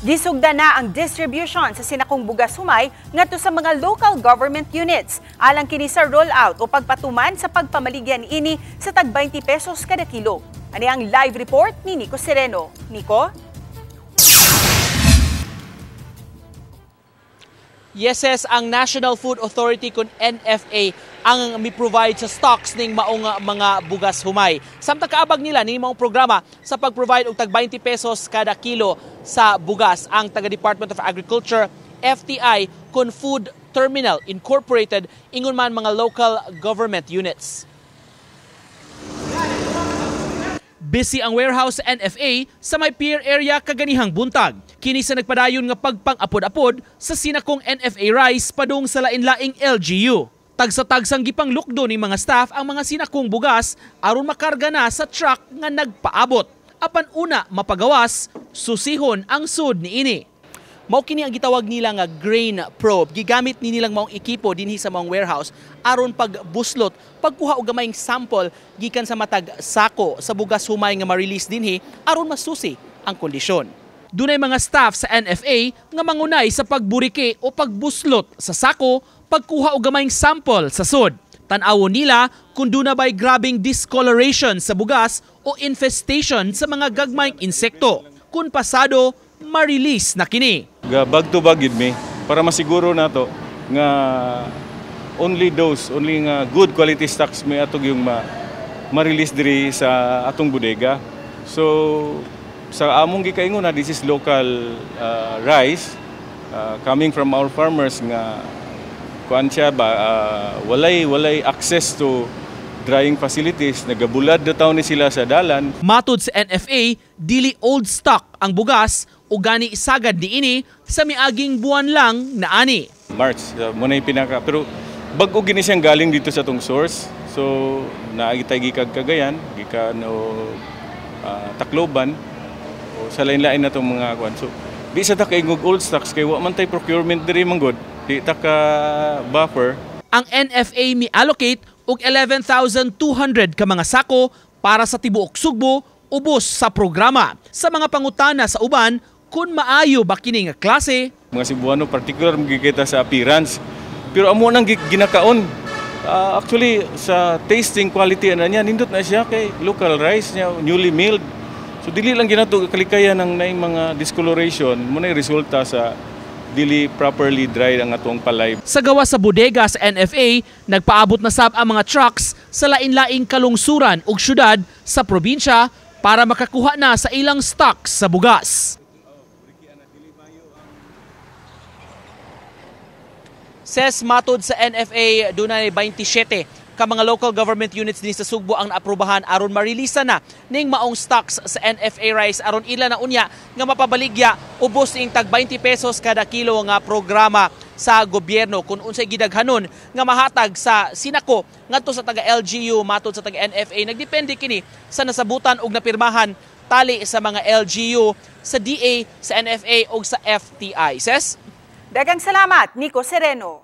Gisugda na ang distribution sa sinakong bugas humay ngadto sa mga local government units. Alang kini sa rollout o pagpatuman sa pagpamaligyan ini sa tag 20 pesos kada kilo. Ani ang live report ni Nico Sereno. Nico? Yes, yes, ang National Food Authority kun NFA ang mi-provide sa stocks ning maong mga bugas humay. Samtang kaabag nila ni maong programa sa pag-provide og tag 20 pesos kada kilo sa bugas ang taga Department of Agriculture, FTI kun Food Terminal Incorporated ingon man mga local government units. Busy ang warehouse NFA sa may pier area kaganihang buntag. Kini sa nagpadayon nga pagpang-apod-apod sa sinakong NFA rice padung sa lain-laing LGU. Tagsa-tagsang gipanglukdo ni mga staff ang mga sinakong bugas aron makarga na sa truck nga nagpaabot. Apan una mapagawas, susihon ang sud niini. Mao kini ang gitawag nila nga grain probe. Gigamit ni nilang maong ekipo dinhi sa maong warehouse aron pagbuslot, pagkuha og gamayng sample gikan sa matag sako sa bugas humay nga ma-release dinhi aron masusi ang kondisyon. Dunay mga staff sa NFA nga mangunay sa pagburike o pagbuslot sa sako, pagkuha og gamayng sample sa sud. Tan-awon nila kung duna ba'y grabing discoloration sa bugas o infestation sa mga gagmayng insekto. Kung pasado, ma-release na kini. Bag to bag yun mi para masiguro nato nga only those, only nga good quality stocks may atog yung ma-release diri sa atong bodega. So sa among gikaingon na this is local rice coming from our farmers nga kuan siya ba walay access to drying facilities, nagabulad na taon ni sila sa dalan. Matud sa NFA, dili old stock ang bugas o gani sagad niini sa miaging buwan lang na ani. March, muna yung pinaka. Pero bag-o gini siyang galing dito sa tong source. So, naagitay gikag Cagayan, gikan o Tacloban, o sa lain-lain na itong mga kuan. So, di sa ta kaingog old stocks kay wa man tay procurement diri man gud. Di ta ka buffer. Ang NFA mi-allocate og 11,200 ka mga sako para sa tibuok Sugbo ubos sa programa. Sa mga pangutana sa uban, kung maayo ba kini nga klase? Mga Cebuano particular magkikita sa appearance. Pero amo nang ginakaon. Actually sa tasting quality ana niya nindot na siya kay local rice niya, newly milled. So dili lang ginato kalikayan ng naing mga discoloration mo na resulta sa dili properly dried ang atong palay. Sa gawa sa bodega sa NFA, nagpaabot na sab ang mga trucks sa lain-laing kalungsuran ug syudad sa probinsya para makakuha na sa ilang stocks sa bugas. Ses matod sa NFA, dunay 27 ka mga local government units din sa Sugbo ang naaprubahan aron marelisa na ning maong stocks sa NFA rice aron ila na unya nga mapabaligya ubos ning tag 20 pesos kada kilo nga programa sa gobyerno kung unsay gidaghanon nga mahatag sa sinako ngadto sa taga LGU matod sa taga NFA. Nagdepende kini sa nasabutan og napirmahan tali sa mga LGU, sa DA, sa NFA ug sa FTI. Ses? Daghang salamat, Nico Sereno.